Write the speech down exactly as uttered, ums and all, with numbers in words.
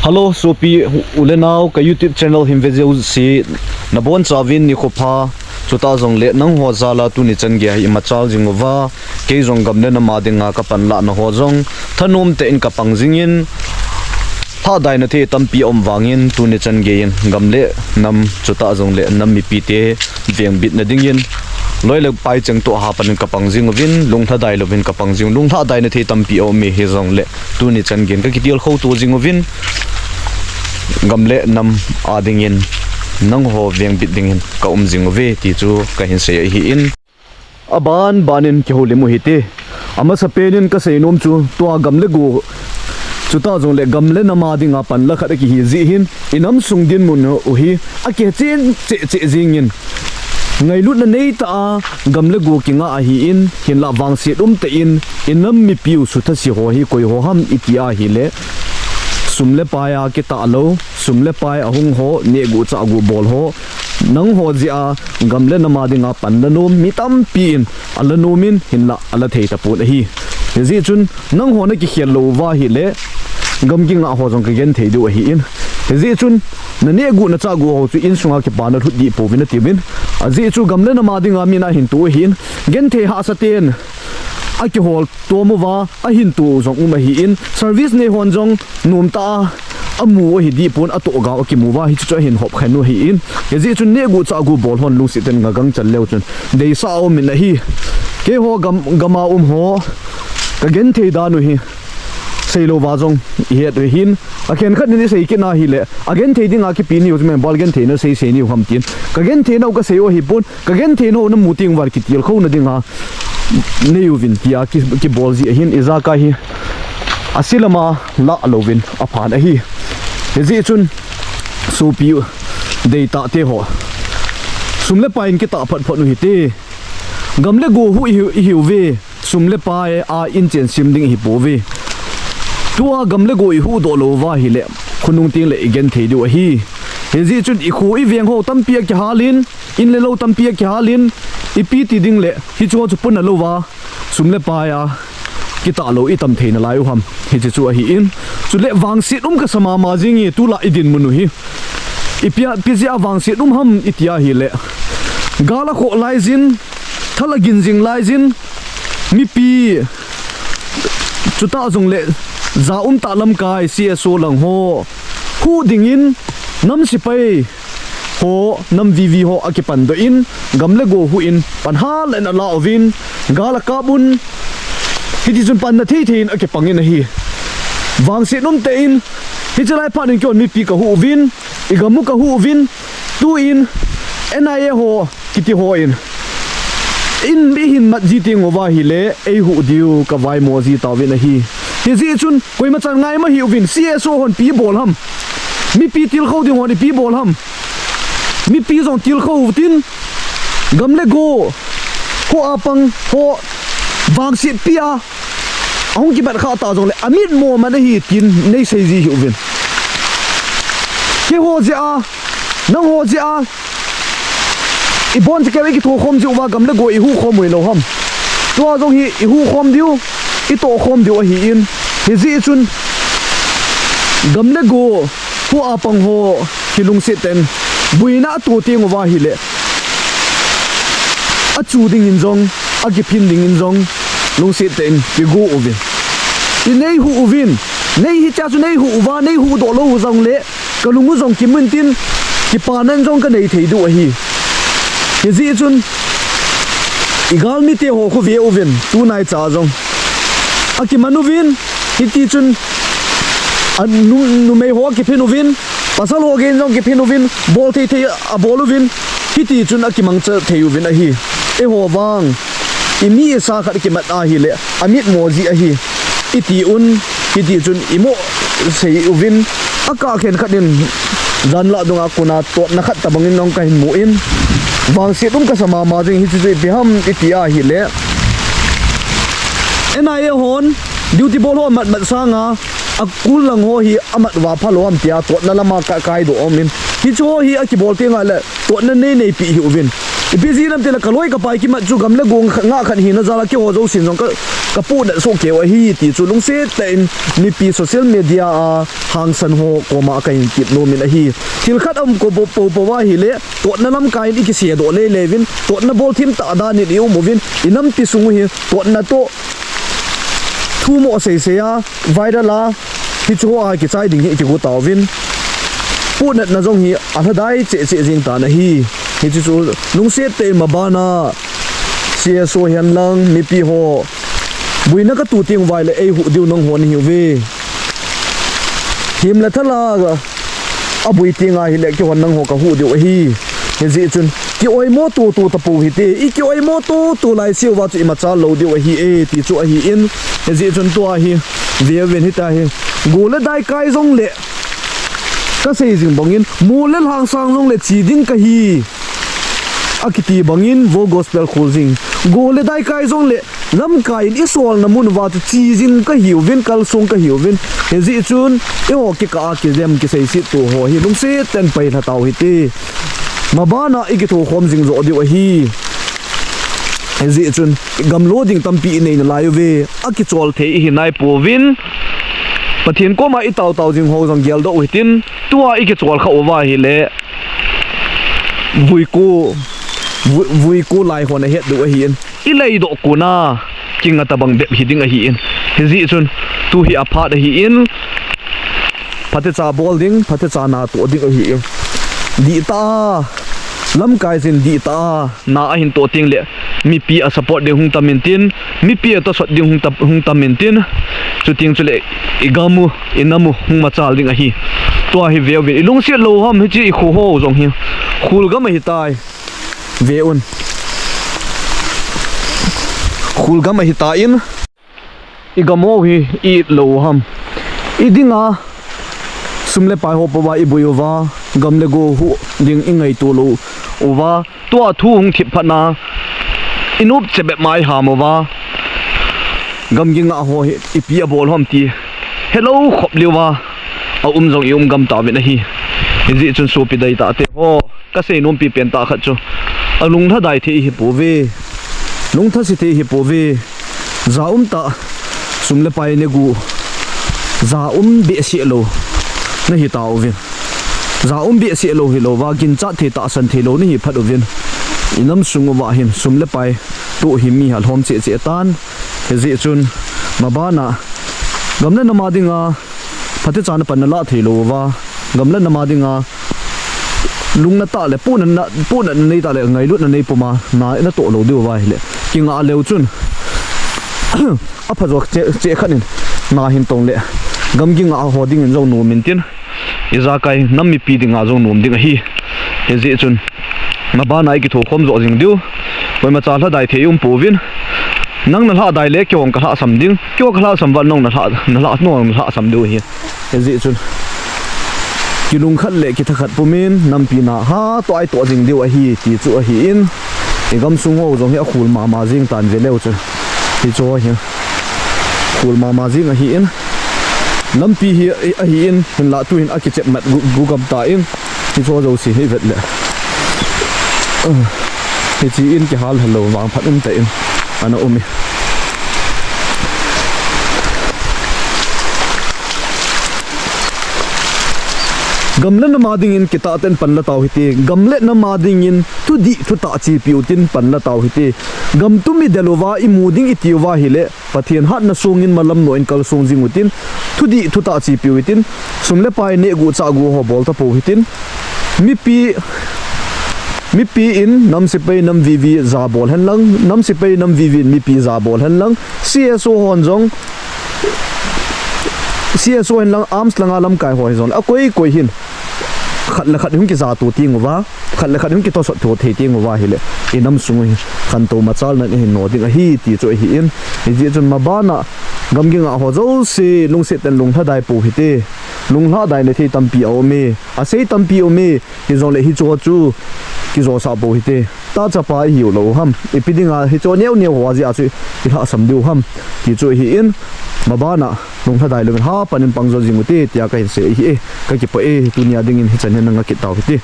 Hello, sopi u le nao, ka YouTube channel hin ve jouse nabonchauvin nikho pha. Chutah jongle nangho jal a tuni chan geiya hi imachal jing uva, kei jong gam le nam a dinga kapanlahna ho jong thanom tah in kapang jingin, lhahdaina thei tampi aum vangin tuni chan geiyin gam le nam, chutah jongle nam mipite vengbitna dingin loi le pai cheng toh hapan in kapang jing uvin, lunglhadai louvin kapang jing, lunglhahdaina thei tampi aume, hijongle tuni chan geiyin kakitilkhou to jing uvin, gam le nam a dingin nangho vengbit dingin kaum jing uve ti chu kahin sei ahin. Aban banin kihoulim u hite. Amasapen in kasei nom chu tua gam le go, chutah jongle gam le nam a dinga panla khat akihi jeh hin, inam sung dinmun u hi akichen cheh cheh jingin, ngailutna neitah a gam le go kinga ahin, hinlah vangset umtah in inam mipiu suthase ho hi koi ho ham iti ahile, sum le pai a kitah lou, sum le pai ahung ho, nehguh chahguh bol ho, nangho jeh a gam le nam a dinga panla nom mi tampi in ala nom in, hinlah ala thei tapon ahi. Hijeh chun nangho nakikhel lou uva ahile, gam kinga ho jong kagenthei diu ahin. Hijeh chun nanehguh nachahguh ho chu insunga kipana lhut dih pouvin atiuvin. Ajeh chu gam le nam a dinga mi nahin toh ahin, genthei hahsa ten akihol tom uva ahin toh jong um ahin, service nei hon jong nomtah a amu ahi dih pon, atohgao akimu uva hiche chu ahin hopkhen u ahin. Hijeh chun nehguh chahguh bol hon lungset ten ngagang chal leu chun deisah aumin ahi. Keiho gam, gam a um ho kagenthei dan u hi seilouva jong ihet u ahin. Akhenkhat in isei kit na ahile, agenthei dinga kipe niu chu mobile genthei nasei sei niu ham tin, kagenthei nau kasei u ahipon, kagenthei nau namu teng uva kitilkhouna dinga nei uvin tia ki, kibol jeh ahin, ijakai hi ase lama lah louvin aphan ahi. Hijeh chun sopi u deitah te ho, sum le pai in kitah phot phot u hite. Gam le go huhhing ihiuve, sum le pai a inchen sem ding ihipouve. Tua gam le go ihuhdoh lou uva ahile, khonung tengle igenthei diu ahi. Hijeh chun ikho iveng ho tampi akihal in, in le lou tampi akihal in, ipi ti dingle hicheho chu puna louva sum le pai a kitah lou itam thei nalai u ham, hiche chu ahin. Chule vangset um kasa mama jinge tulai idinmun u hi. Ipi a, ipi jeh a vangset um ham iti ahile, gal akhoh laijin, thal agin jing laijin, mipi, chutah jongle ja umtah lamkai C S O lang ho huh dingin, nam sepai ho, nam V V ho akipandoh in, gam le go huh in, pan hal in ala uvin, gal akap un, hitichun panna thei thei in akipangin ahi. Vangset umtah in, hiche lai phat in keihon mipi kahuh uvin, igam u kahuh uvin, tuin N I A ho kiti hon, in, ihin mat ji teng uva ahile, eihuh diu kavaimo ji tauvin ahi. Hijeh chun koima chan ngai ma hiuvin, C S O hon ipi bol ham, mipi tilkhou ding hon ipi bol ham, mipi jong tilkhou utin, gam le go, kho a pang ho, vangset pia ahung kimat khah ta jongle amitmo man ahi tin neisei ji hiuvin. Keiho jeh a, nangho jeh a, ibonchauva ikithokhom jiuva gam le go ihuhkhom u hilou ham. Tua jong hi ihuhkhom diu, itohkhom diu ahin. Hijeh chun gam le go, kho a pang ho kilungset tah in boina ato teng uva ahile, achu dingin jong, akiphin dingin jong lungset tah in kigo uvin. Inei huh uvin, nei hichea chu nei huh uva, nei huhdoh lou u jongle, kalung u jong kimun tin, kipana in jong kanei thei diu ahi. Hijeh chun igalmite ho khu ve uvin, tunaicha jong akiman uvin, hitichun a nu, numei ho akiphin uvin, pasal ho gei in jong kiphin uvin, bol thei thei abol uvin, hitichun akimangcha thei uvin ahi. Eiho vang, imi isa khat kimat ahile, amitmo ji ahi, iti un, hitichun imo sei uvin, akah khenkhat in, jan lah dunga kona totna khat tobangin jong kahin mu in, vangset um kasa mama jing hiche chu ipi ham iti ahile, N I A hon duty bol ho amat mat sanga, akul lang ho hi amat uva phalou ham tia totna lama ka, kaidoh aumin. Hiche ho hi akibol teng ahile totna nei neipi hiuvin. Ipi jeh ham itile kaloi kapai kimat chu gam le go ngah khat hina jal a keiho jousen jong ka, kapuhnat soh keiu ahi ti chu lungset tah in mipi social media a hangsan ho koma kahin tep nom in ahi. Thil khat aum ko po po ahile, totna lamkai in ikisedoh lele uvin, totna bolthim tah dan in i um uvin, i nampi sung u hi totna toh thu mo seisei a, viral a, hiche ho a kichai ding hi kigo tauvin. Puhnatna jong hi alhadai cheh cheh jing tan ahi. Hiche chu lungset tah in maban a C S O hen lang mipi ho buina katu teng uva ahile eihuh diu nangho nahiuve. Himle thal a abui teng ahile keihon nangho kahuh diu ahi. Hijeh chun ki-oimo tutu tapou hite, i ki-oimo tutu laiseuva chu imachal lou diu ahi e, ti chu ahin. Hijeh chun tua hi veuvin hitia hi. Go le dai kai jongle kasei jing bangin, mol le lhang sang jongle che ding kahi, akiti bangin Vo Gospel khol jing. Go le dai kai jongle lamkai in isolna mun uva chu che jing kahiuvin, kalsong kahiuvin. Hijeh chun eiho kikah a kidem kiseiset tu ho hi lungset tah in pailha tau hite. Maban a ikithokhom jing joh diu ahi. Hijeh chun gamlo ding tampi inei nalai uve, akichol thei ihi naipouvin. Pathen koma itao tao jing ho jong geldoh u hitin, tua ikichol khah uva ahile vuiko, vu-, vuiko lai hon ahet diu ahin, ileidoh kona kinga tabang bep hiding ahin. Hijeh chun tu hi aphat ahin, phatecha bol ding, phatecha natoh ding ahin. Dihtah a, lamkai jin dihtah a na ahin toh tengle mipi asupport ding hung tam intin, mipi atosot ding hung tam, hung tam intin, chuteng chule igam u, inam u hung machal ding ahi. Tua hi veuvin, ilungset lou ham hiche ikho ho jong hi. Khol gam ahitai. Veuvin. Khol gam ahitan, igam ho hi i-it lou u ham. Idinga sum le pai ho pouva iboi uva, gam le go huh ding ingaito lou uva, tua thu hung thip phatna inop cheh bep mai ham uva, gamgi ngah ho hi ipi abol ham ti helou khop leuva aum jong i um gam tauvin ahi. Hijeh chun sopi deitah teho, kasei nompi pentah khat chu, alunglhadai thei hipouve, lungthase thei hipouve. Ja umtah, sum le pai negu, ja um behseh lou nahitauvin, ja um behseh lou hilouva ginchat thei, tahsan thei lou nahi phat uvin, inam sung uva hin sum le pai toh hi mi alhom cheh cheh tan. Hijeh chun mabana gam le nam a dinga phatecha napan nalah thei louva, gam le nam a dinga lungnatah le puhnatna, puhnatna neitah le ngailutna nei puma na natoh lou diuva ahile, kingah leu chun aphajo cheh, cheh khat in na hin tong le, gamgi ngah ho dingin jong nom intin, ijakai nam mipi dinga jong nom ding ahi. Hijeh chun mabana ikithokhom joh jing diu, koimacha lhadai thei umpouvin, nang nalhadai le keihon kalhahsam ding, keiho kalhahsam uva nang nalhah, nalhah, nang nalhahsam diu ahi. Hijeh chun kilungkhat le kithakhat pumin nampi na hatoh a itoh jing diu ahi ti chu ahin, igamsung ho jong hi akhol mama jing tan veleu chun, hicheho hi khol mama jing ahin, lampi hi ahin, hinlah tuhin akichep mat gu, gu gam tan, hicheho jouse hi ivet le, hiche in kihal helou vangphat umtah in ana um e. Gam le nam a dingin kitah tah in panla tau hite, gam le nam a dingin thudih thutah chepiu tin panla tau hite. Gam tum idel uva, imu ding iti uva ahile, Pathen hatna songin malam noh in kalsong jing utin, thudih thutah chepiu hitin, sum le pai nehguh chahguh ho bol tapou hitin, mipi, mipi in nam sepai nam vivi jabol henlang, nam sepai nam vivi in mipi jabol henlang, C S O hon jong, C S O henlang, arms langa lamkai ho hijongle, akoi koi hin khat le khat hung kijatoh teng uva, khat le khat hung kitosot to thei teng uva ahile, inam sung u hi khantou machalnan ihin no ding ahi ti chu ahin, hijeh chun mabana gamgi ngah ho jouse lungset tah in lunglhadai pou hite. Lunglhadai na thei tampi aume, asei tampi aume, hijongle hicheho chu kijosah pou hite. Tahchapa ihiu lou ham, ipi dinga hicheho neo neo ho ajeh a chu ilhahsam diu ham ti chu ahin, mabana lunglhadai louvin hapan in pang jo jing ute tia kahin sei ahi e. Kakipah e, tunia dingin hichan hin nanga kit tau hite.